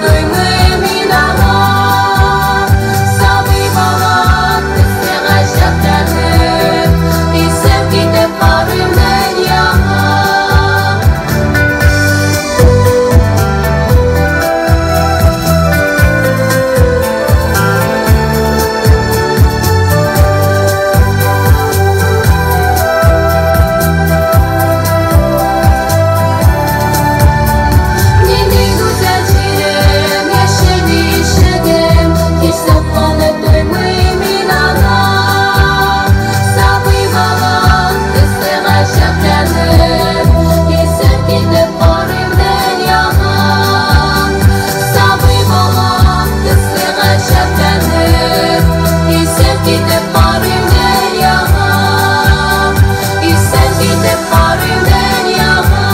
тоймыйм мин аңа. Сабый бала төсле гаҗәпләнеп, исем китеп карыйм дөньяга. Нинди гүзәл җирем, яшел бишегем, һич сокланып туймыйм мин аңа. Сабый балам төсле гаҗәпләнеп, исем китеп карыйм дөньяга. Сабый балам төсле гаҗәпләнеп, исем китеп карыйм дөньяга. Исем китеп карыйм дөньяга.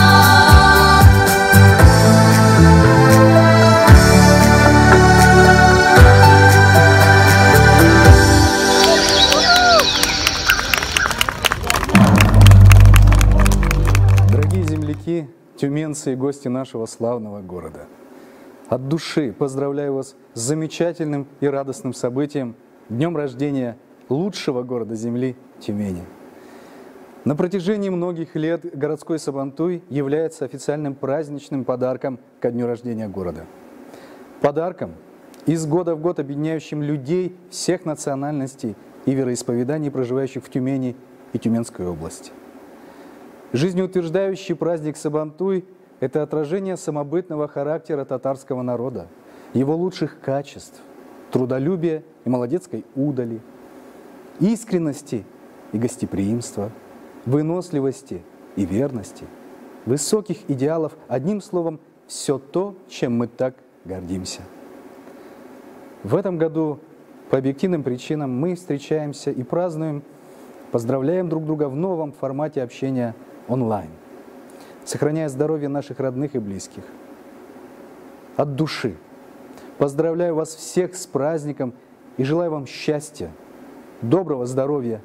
Дорогие земляки, тюменцы и гости нашего славного города, от души поздравляю вас с замечательным и радостным событием – днем рождения лучшего города Земли Тюмени. На протяжении многих лет городской Сабантуй является официальным праздничным подарком ко дню рождения города. Подарком, из года в год объединяющим людей всех национальностей и вероисповеданий, проживающих в Тюмени и Тюменской области. Жизнеутверждающий праздник Сабантуй – это отражение самобытного характера татарского народа, его лучших качеств, трудолюбия и молодецкой удали, искренности и гостеприимства, выносливости и верности, высоких идеалов, одним словом, все то, чем мы так гордимся. В этом году по объективным причинам мы встречаемся и празднуем, поздравляем друг друга в новом формате общения онлайн, сохраняя здоровье наших родных и близких. От души поздравляю вас всех с праздником и желаю вам счастья, доброго здоровья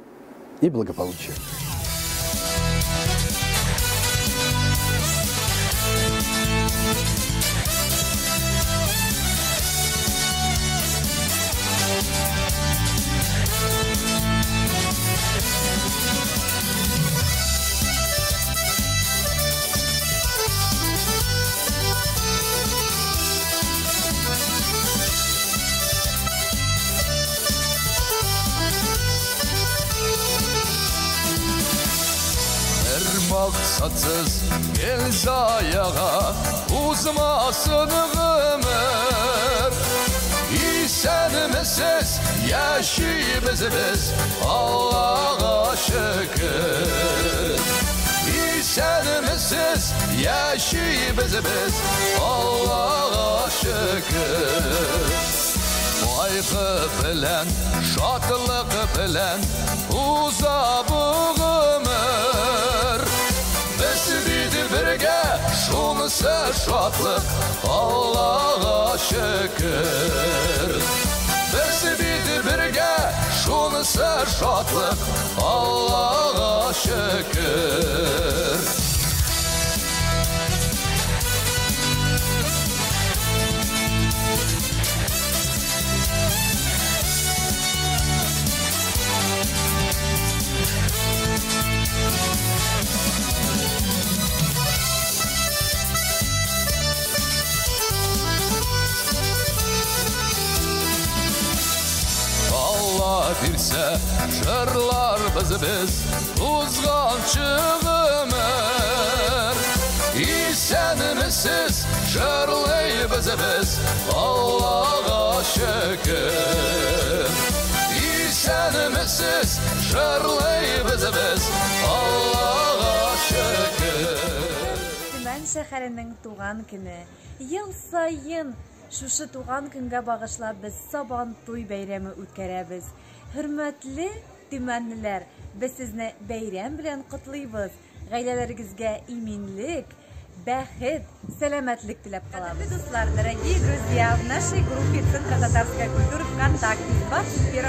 и благополучия. Бер максатсыз ел заяга узмасын гомер. Исәнмесез, яшибез без, Аллага шөкер. Исәнмесез, яшибез без, Аллага шөкер. Кайгы белән, шатлык белән уза бу гомер. Без бит бергә, шунысы шатлык, Аллага шөкер. Без бит бергә, шунысы шатлык, Аллага шөкер. Алла бирсә, җырларбыз без узганчы гомер. Исәнмесез, җырлыйбыз без, Аллага шөкер. Исәнмесез, җырлыйбыз без, Аллага шөкер. Төмән шәһәренең туган көне. Ел саен шушы туган көнгә багышлап без Сабантуй бәйрәме үткәрәбез. Хөрмәтле төмәнлеләр, без сезне бәйрәм белән котлыйбыз. Гаиләләрегезгә иминлек, Бәхет, сәламәтлек теләп калабыз. Дуслар, дорогие друзья, в нашей группе Центра татарской культуры ВКонтакте с 21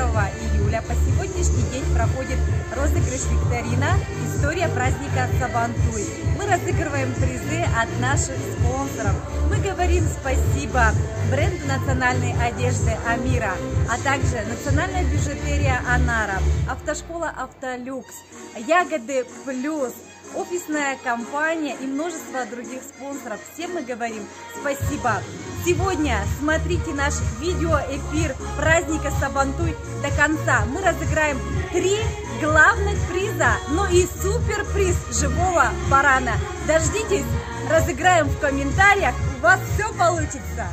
июля по сегодняшний день проходит розыгрыш викторина «История праздника Сабантуй». Мы разыгрываем призы от наших спонсоров. Мы говорим спасибо бренду национальной одежды «Амира», а также национальная бижутерия «Анара», автошкола «Автолюкс», «Ягоды Плюс», офисная компания и множество других спонсоров. Всем мы говорим спасибо. Сегодня смотрите наш видеоэфир праздника Сабантуй до конца. Мы разыграем 3 главных приза, ну и суперприз живого барана. Дождитесь, разыграем в комментариях, у вас все получится.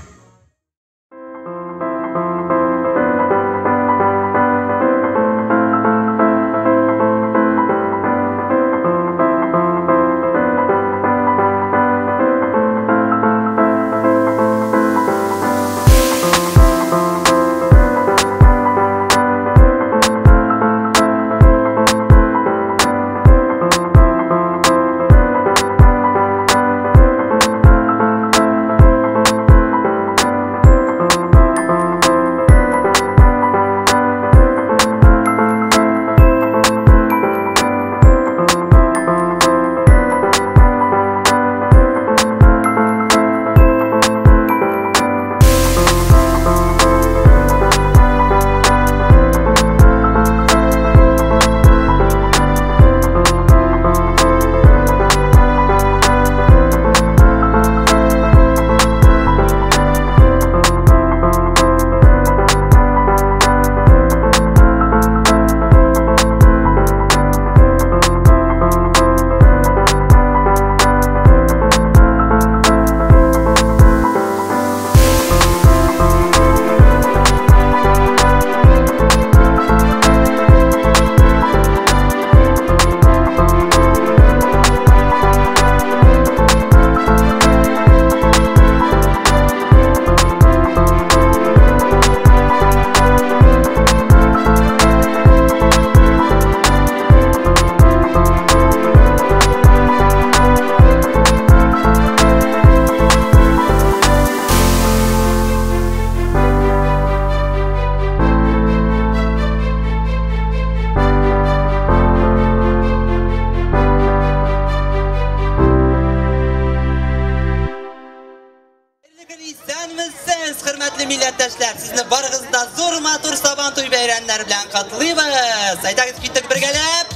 Сезне барыгызны да зур матур Сабантуй бәйрәмнәре белән котлыйбыз. Әйдәгез киттек бергәләп.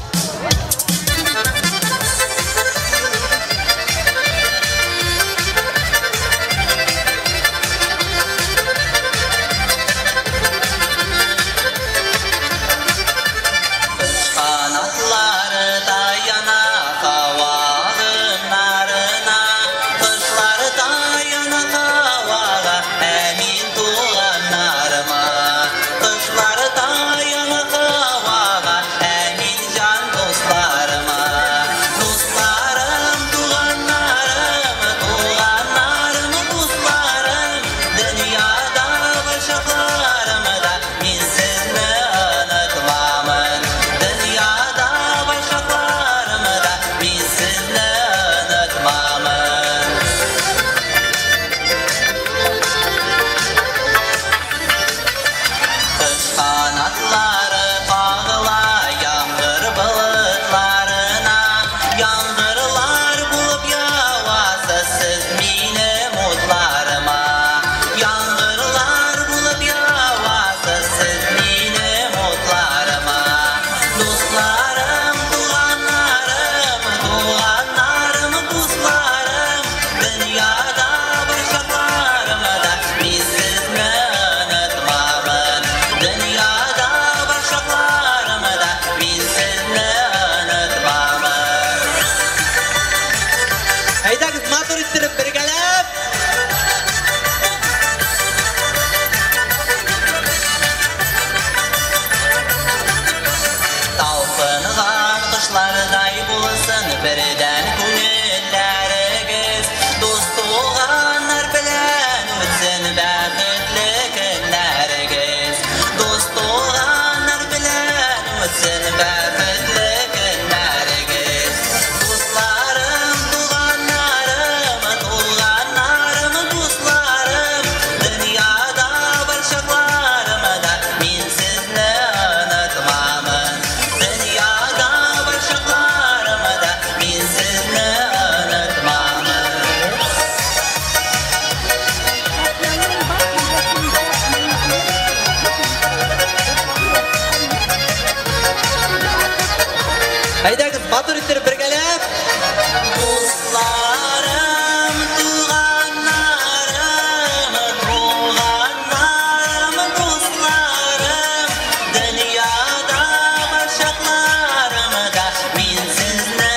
Канатлары таяна һаваларына, кышлары таяна һавага, әмин туганнарыма. Кышлары таяна һавага, Матур иттереп бергәләп. Дусларым, туганнарым, туганнарым, дусларым, дөньяда бар чакларымда мин сезне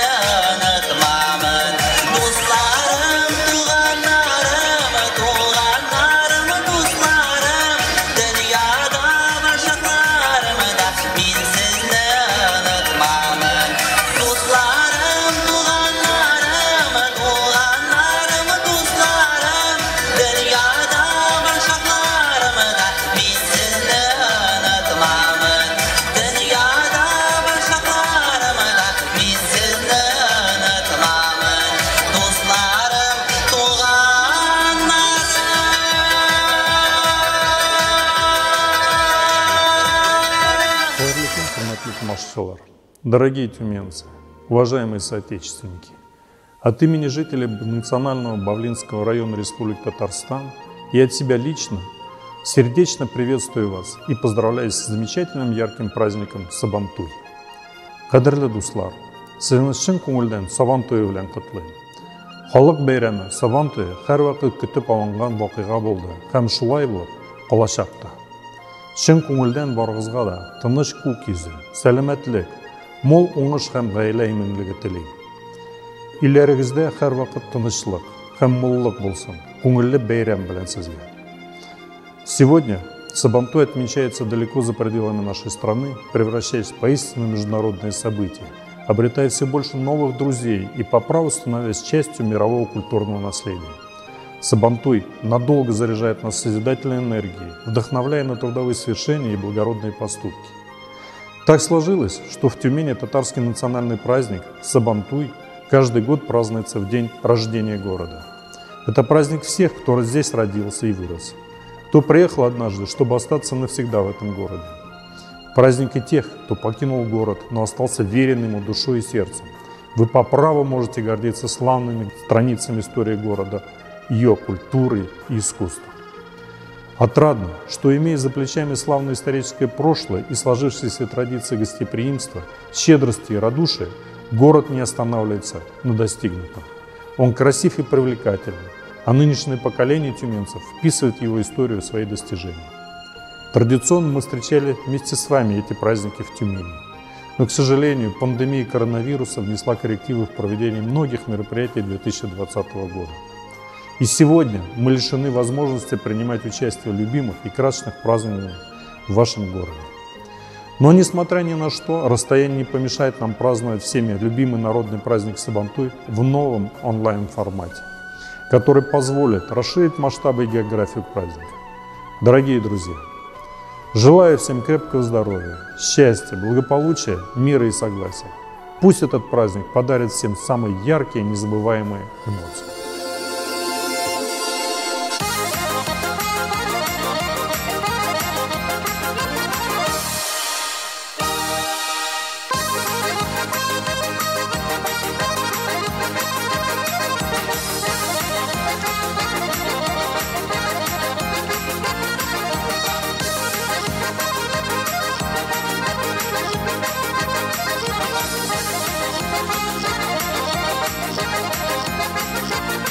онытмамын. Дусларым, туганнарым, туганнарым, дусларым, дөньяда бар чакларымда мин сезне онытмамын. Дусларым, туганнарым, туганнарым, дусларым, дөньяда бар чакларымда мин сезне онытмамын. Дөньяда бар чакларымда мин сезне онытмамын. Дусларым, туганнарым. Хәерле көн, хөрмәтле тамашачылар! Дорогие тюменцы, уважаемые соотечественники, от имени жителей национального Бавлинского района Республики Татарстан и от себя лично сердечно приветствую вас и поздравляю с замечательным ярким праздником Сабантуй. Кадерле дуслар, сезне чын күңелдән Сабан туе белән котлыйм. Халык бәйрәме Сабан туе һәрвакыт көтеп алынган вакыйга булды һәм шулай булып калачак та. Чын күңелдән барыгызга да тыныч күк йөзе, сәламәтлек, мул уңыш һәм гаилә иминлеге телим. Өйләрегездә һәрвакыт тынычлык һәм муллык булсын. Күңелле бәйрәм белән сезгә. Сегодня Сабантуй отмечается далеко за пределами нашей страны, превращаясь в поистину международное событие, обретая все больше новых друзей и по праву становясь частью мирового культурного наследия. Сабантуй надолго заряжает нас созидательной энергией, вдохновляя на трудовые свершения и благородные поступки. Так сложилось, что в Тюмени татарский национальный праздник Сабантуй каждый год празднуется в день рождения города. Это праздник всех, кто здесь родился и вырос, кто приехал однажды, чтобы остаться навсегда в этом городе. Праздник и тех, кто покинул город, но остался верен ему душой и сердцем. Вы по праву можете гордиться славными страницами истории города, ее культурой и искусством. Отрадно, что, имея за плечами славное историческое прошлое и сложившиеся традиции гостеприимства, щедрости и радушия, город не останавливается на достигнутом. Он красив и привлекателен, а нынешнее поколение тюменцев вписывает его историю в свои достижения. Традиционно мы встречали вместе с вами эти праздники в Тюмени. Но, к сожалению, пандемия коронавируса внесла коррективы в проведение многих мероприятий 2020 года. И сегодня мы лишены возможности принимать участие в любимых и красочных празднованиях в вашем городе. Но, несмотря ни на что, расстояние не помешает нам праздновать всеми любимый народный праздник Сабантуй в новом онлайн-формате, который позволит расширить масштабы и географию праздника. Дорогие друзья, желаю всем крепкого здоровья, счастья, благополучия, мира и согласия. Пусть этот праздник подарит всем самые яркие и незабываемые эмоции. Thank you.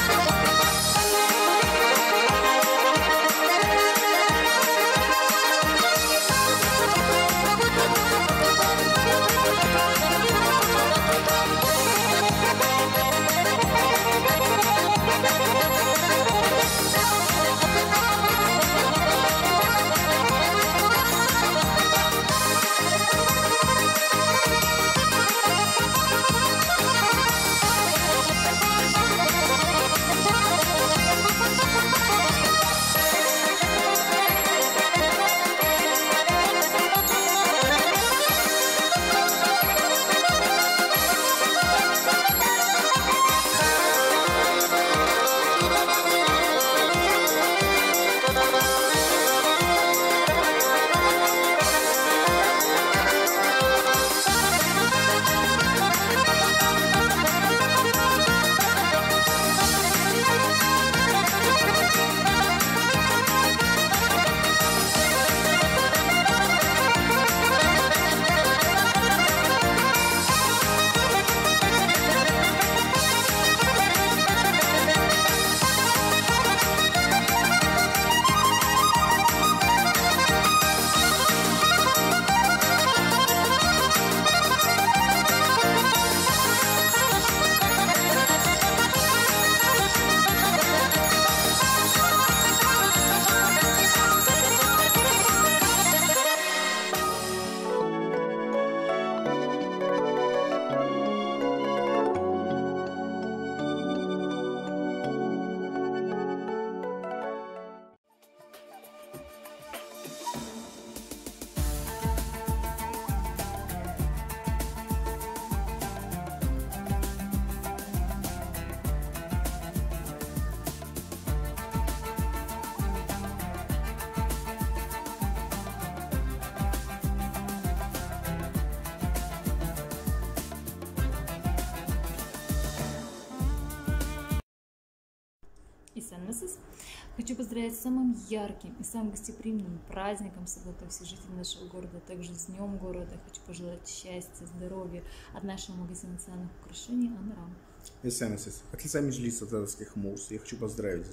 Исәнмесез. Хочу поздравить с самым ярким и самым гостеприимным праздником Сабантуй всех жителей нашего города, также с Днем города. Хочу пожелать счастья, здоровья от нашего магазина национальных украшений «Анрам». Исәнмесез. От лица Меджлиса татарских мурз я хочу поздравить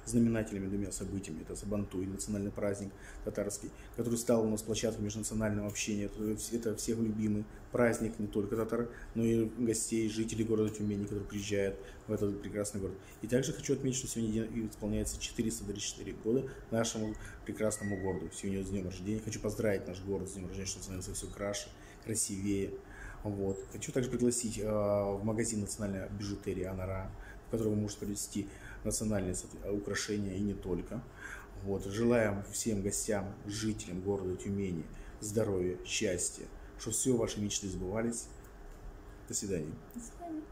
знаменательными двумя событиями. Это Сабантуй, национальный праздник татарский, который стал у нас площадкой межнационального общения. Это всех любимый праздник не только татар, но и гостей, жителей города Тюмени, которые приезжают в этот прекрасный город. И также хочу отметить, что сегодня исполняется 434 года нашему прекрасному городу. Сегодня с днем рождения. Хочу поздравить наш город с днем рождения, что становится все краше, красивее. Вот. Хочу также пригласить в магазин национальной бижутерии «Анара», в который вы можете приобрести национальные украшения и не только. Вот. Желаем всем гостям, жителям города Тюмени здоровья, счастья, чтобы все ваши мечты сбывались. До свидания. До свидания.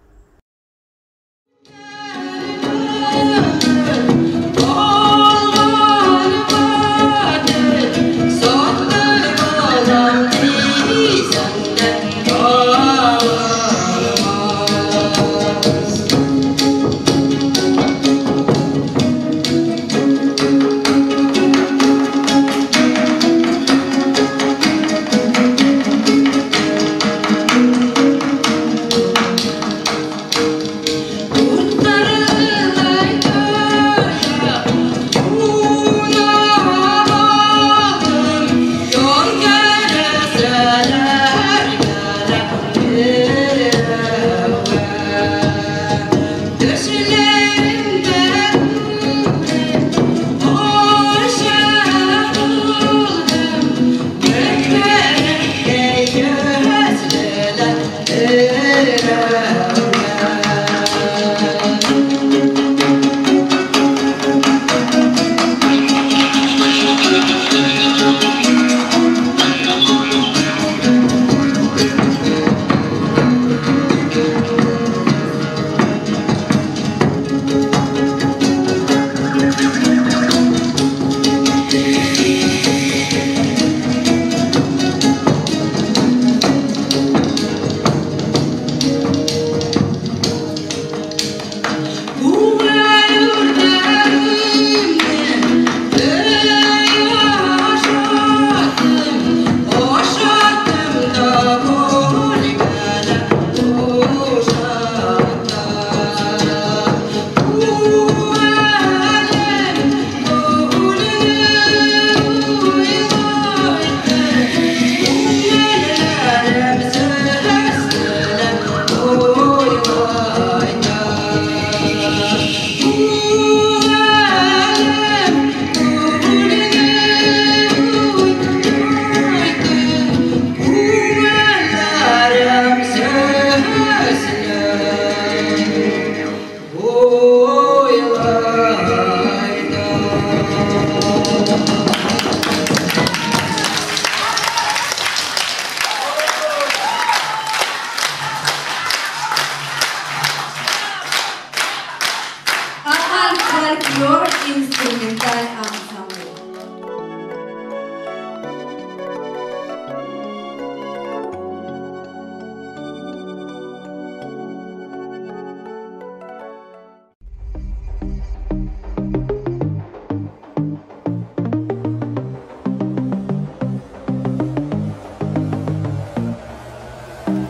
Фольклор инструменталь ансамбль.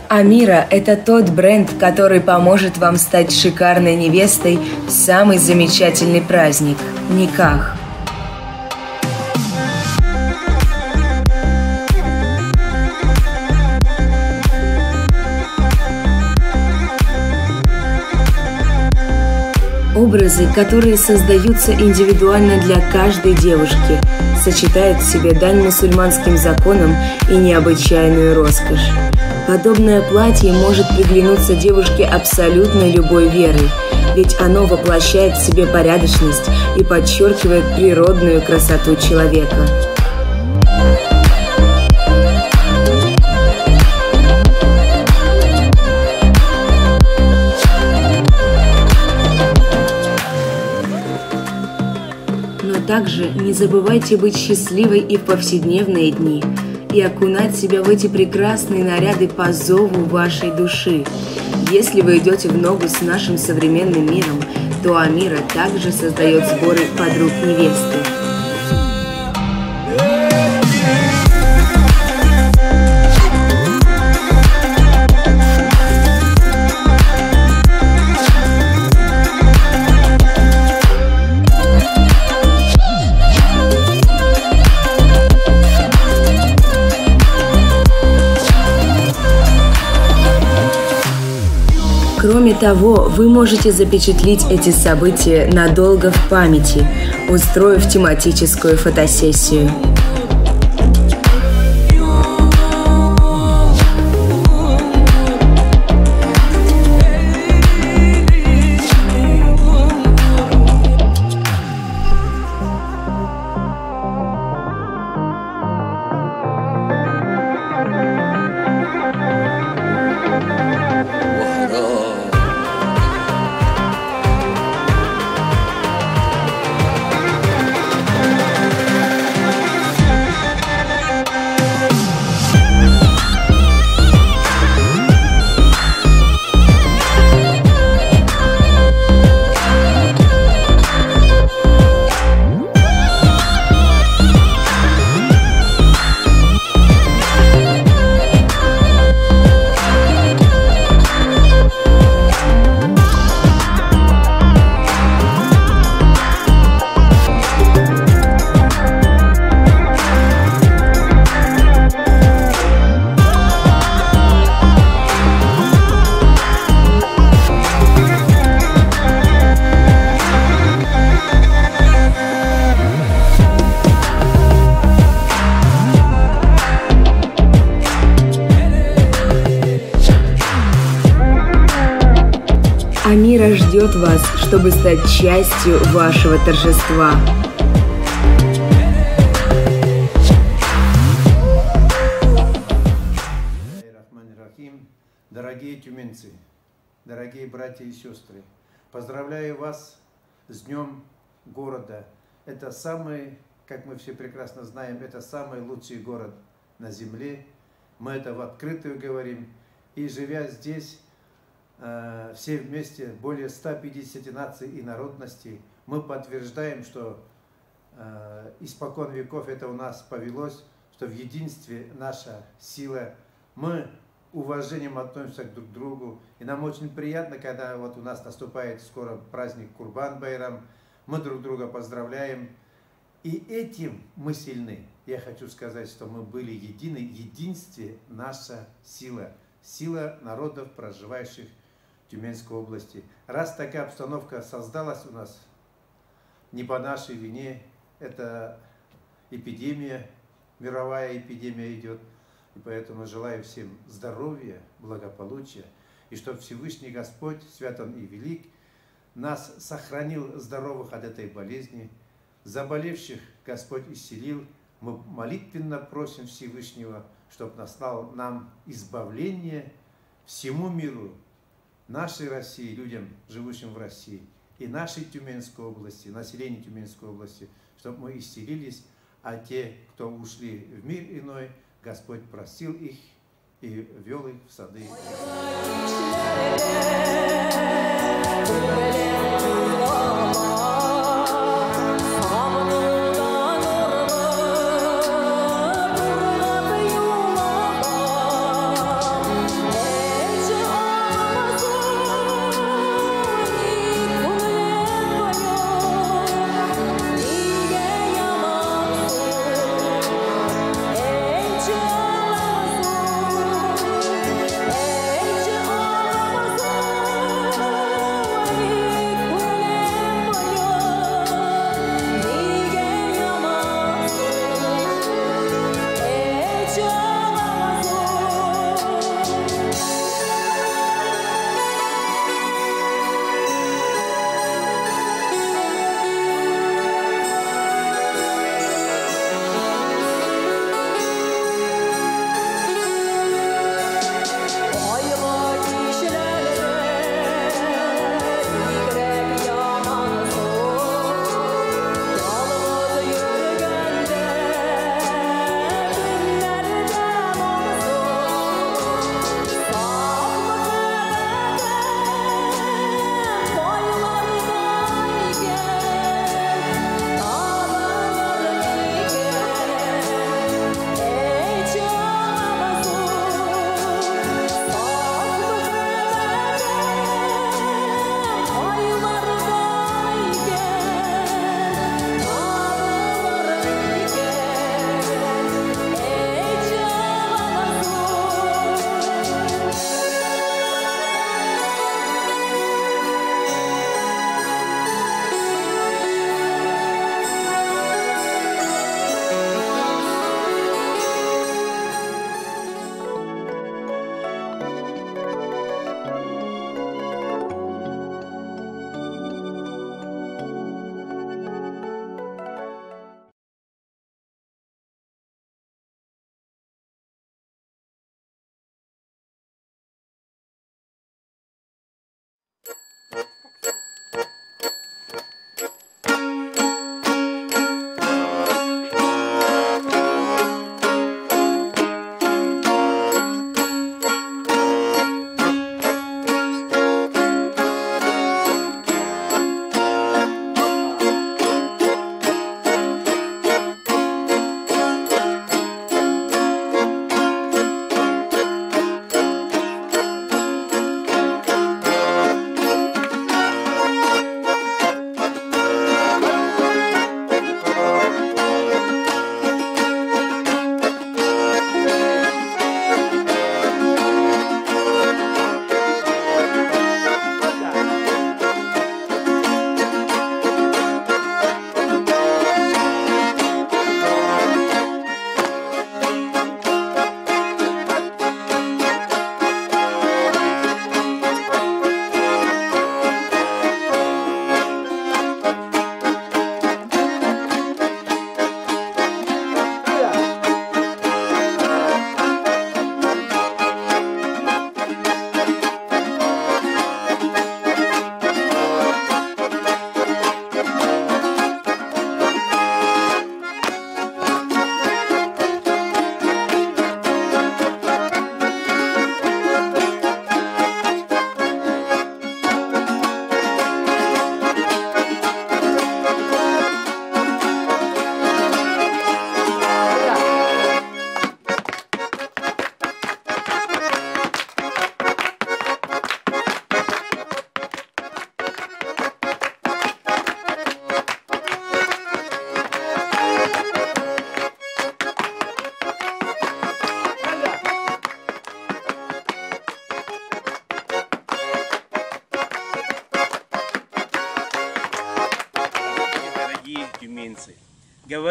Амира – это тот бренд, который поможет вам стать шикарной невестой в самый замечательный праздник – никах. Образы, которые создаются индивидуально для каждой девушки, сочетают в себе дань мусульманским законам и необычайную роскошь. Подобное платье может приглянуться девушке абсолютно любой веры, ведь оно воплощает в себе порядочность и подчеркивает природную красоту человека. Но также не забывайте быть счастливой и в повседневные дни и окунать себя в эти прекрасные наряды по зову вашей души. Если вы идете в ногу с нашим современным миром, то Амира также создает сборы подруг невесты. Кроме того, вы можете запечатлеть эти события надолго в памяти, устроив тематическую фотосессию. Амира ждет вас, чтобы стать частью вашего торжества. Дорогие тюменцы, дорогие братья и сестры, поздравляю вас с Днем города. Это самый, как мы все прекрасно знаем, это самый лучший город на земле. Мы это в открытую говорим. И живя здесь, все вместе, более 150 наций и народностей, мы подтверждаем, что испокон веков это у нас повелось, что в единстве наша сила. Мы уважением относимся друг к другу. И нам очень приятно, когда вот у нас наступает скоро праздник Курбан-Байрам, мы друг друга поздравляем. И этим мы сильны. Я хочу сказать, что мы были едины. Единстве наша сила. Сила народов, проживающих в Тюменской области. Раз такая обстановка создалась у нас, не по нашей вине, это эпидемия, мировая эпидемия идет. И поэтому желаю всем здоровья, благополучия, и чтобы Всевышний Господь, свят Он и велик, нас сохранил здоровых от этой болезни, заболевших Господь исцелил. Мы молитвенно просим Всевышнего, чтобы наслал нам избавление всему миру, нашей России, людям, живущим в России, и нашей Тюменской области, населению Тюменской области, чтобы мы исцелились, а те, кто ушли в мир иной, Господь простил их и вел их в сады.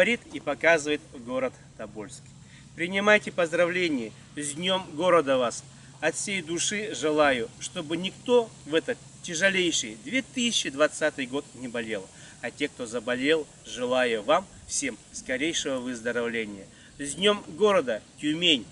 Говорит и показывает город Тобольск. Принимайте поздравления с Днем города вас. От всей души желаю, чтобы никто в этот тяжелейший 2020 год не болел. А те, кто заболел, желаю вам всем скорейшего выздоровления. С Днем города, Тюмень!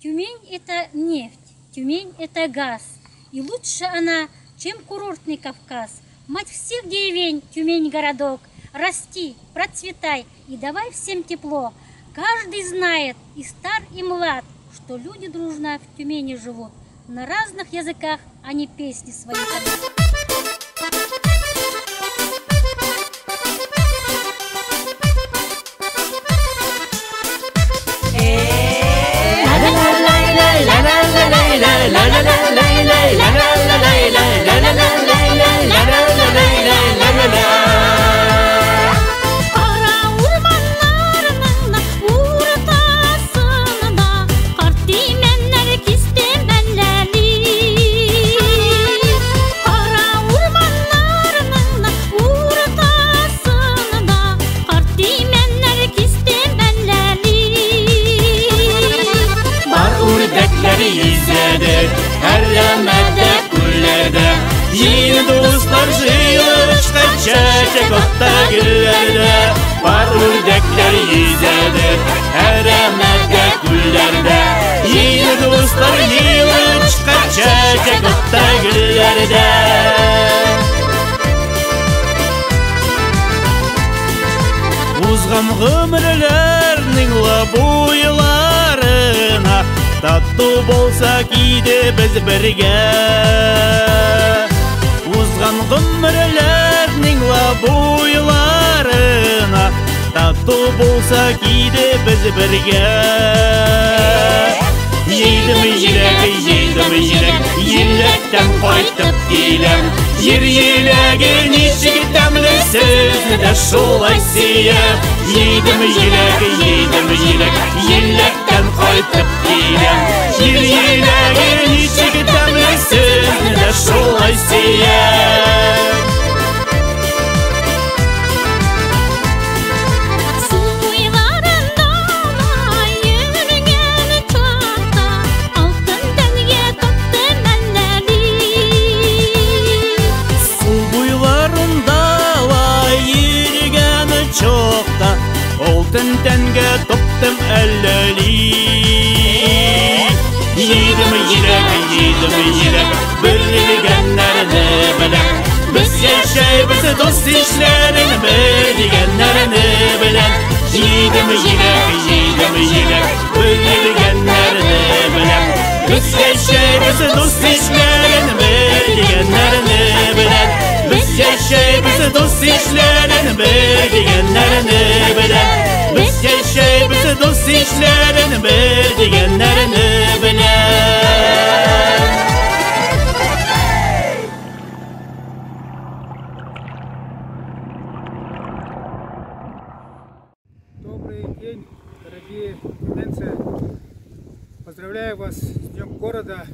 Тюмень – это нефть, Тюмень – это газ. И лучше она, чем курортный Кавказ. Мать всех деревень, Тюмень городок. Расти, процветай и давай всем тепло. Каждый знает, и стар, и млад, что люди дружно в Тюмени живут. На разных языках они песни свои поют. Yeni dostlar jıyılışta çeçek otta güllerde, var ördekler yüzede, heremede güllerde. Yeni dostlar yığılışta çeçek otta güllerde. Uzgan gımrılarının la boylarına tatlı bolsak idi biz birge. Узган гомерләрнең ла буйларына тату булсак иде без бергә. Җыйдым җиләк, җыйдым җиләк, җиләктән кайтып киләм. Җир җиләге ничек тәмле, сезне дә шулай сөям. Җыйдым җиләк, җыйдым җиләк, җиләктән кайтып киләм. Җир җиләге ничек тәмле, сезне дә шулай сөям. Алтын тәнгә топтым әлләли. Җыйдым җиләк, җыйдым җиләк, берлегәннәрне беләм. Без яшәйбез дус ишләрен, берлегәннәрне беләм. Җыйдым җиләк, җыйдым җиләк, берлегәннәрне беләм. Без яшәйбез дус ишләрен, берлегәннәрне беләм. Без яшәйбез дус ишләрен, берлегәннәрне беләм. Без яшәйбез дус ишләрен, берлегәннәрне беләм. Добрый день, дорогие тюменцы. Поздравляю вас с Днем города.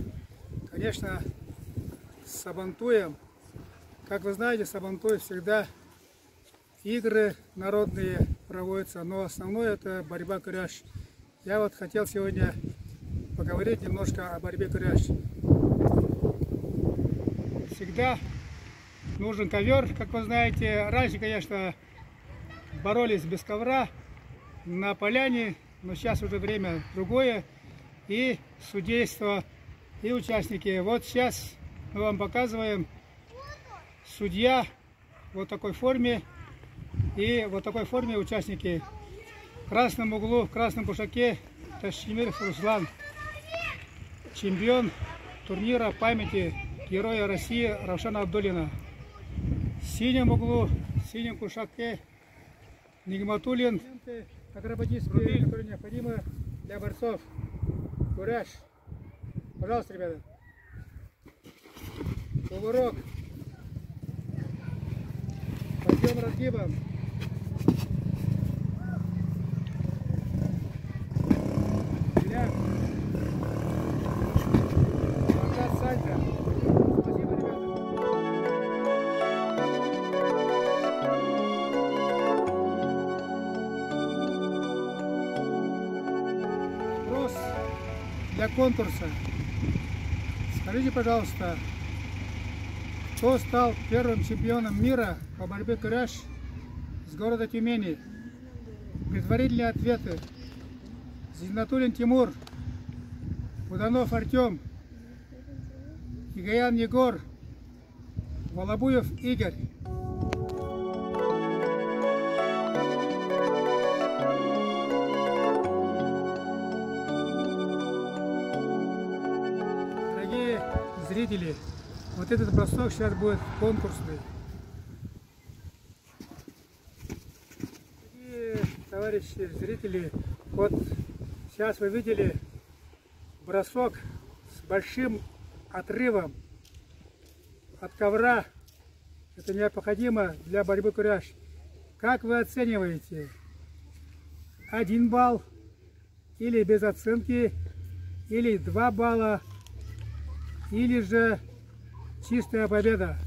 Конечно, с Сабантуем. Как вы знаете, Сабантуй всегда игры народные проводятся, но основное это борьба куряш. Я вот хотел сегодня поговорить немножко о борьбе куряш. Всегда нужен ковер, как вы знаете. Раньше, конечно, боролись без ковра на поляне, но сейчас уже время другое. И судейство, и участники. Вот сейчас мы вам показываем судья в вот такой форме. И вот такой форме участники. В красном углу, в красном кушаке Ташимиров Руслан, чемпион турнира памяти героя России Равшана Абдуллина. В синем углу, в синем кушаке Нигматуллин. Акробатические, которые необходимы для борцов. Кураж. Пожалуйста, ребята. Кувырок. Подъем разгибом. Пока, Сальто. Спасибо, ребята. для конкурса. Скажите, пожалуйста, кто стал первым чемпионом мира по борьбе куряш с города Тюмени? Предварительные ответы: Зиннатуллин Тимур, Буданов Артем, Игаян Егор, Волобуев Игорь. Дорогие зрители, вот этот бросок сейчас будет конкурсный. Дорогие товарищи зрители, вот сейчас вы видели бросок с большим отрывом от ковра. Это необходимо для борьбы куряш. Как вы оцениваете? 1 балл или без оценки, или 2 балла, или же чистая победа?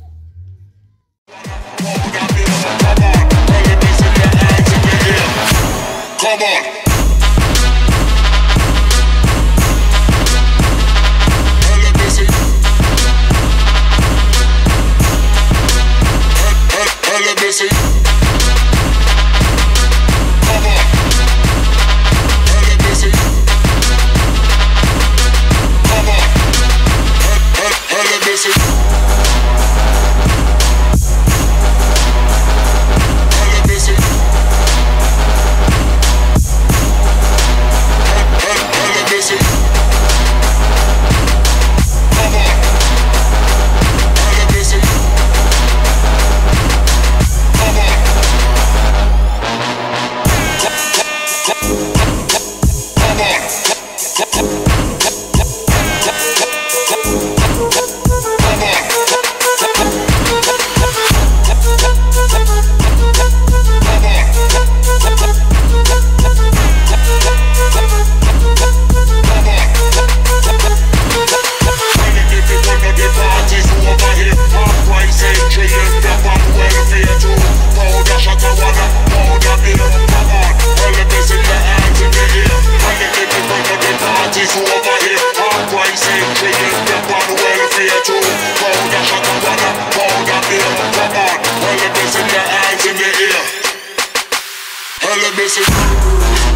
Let me see.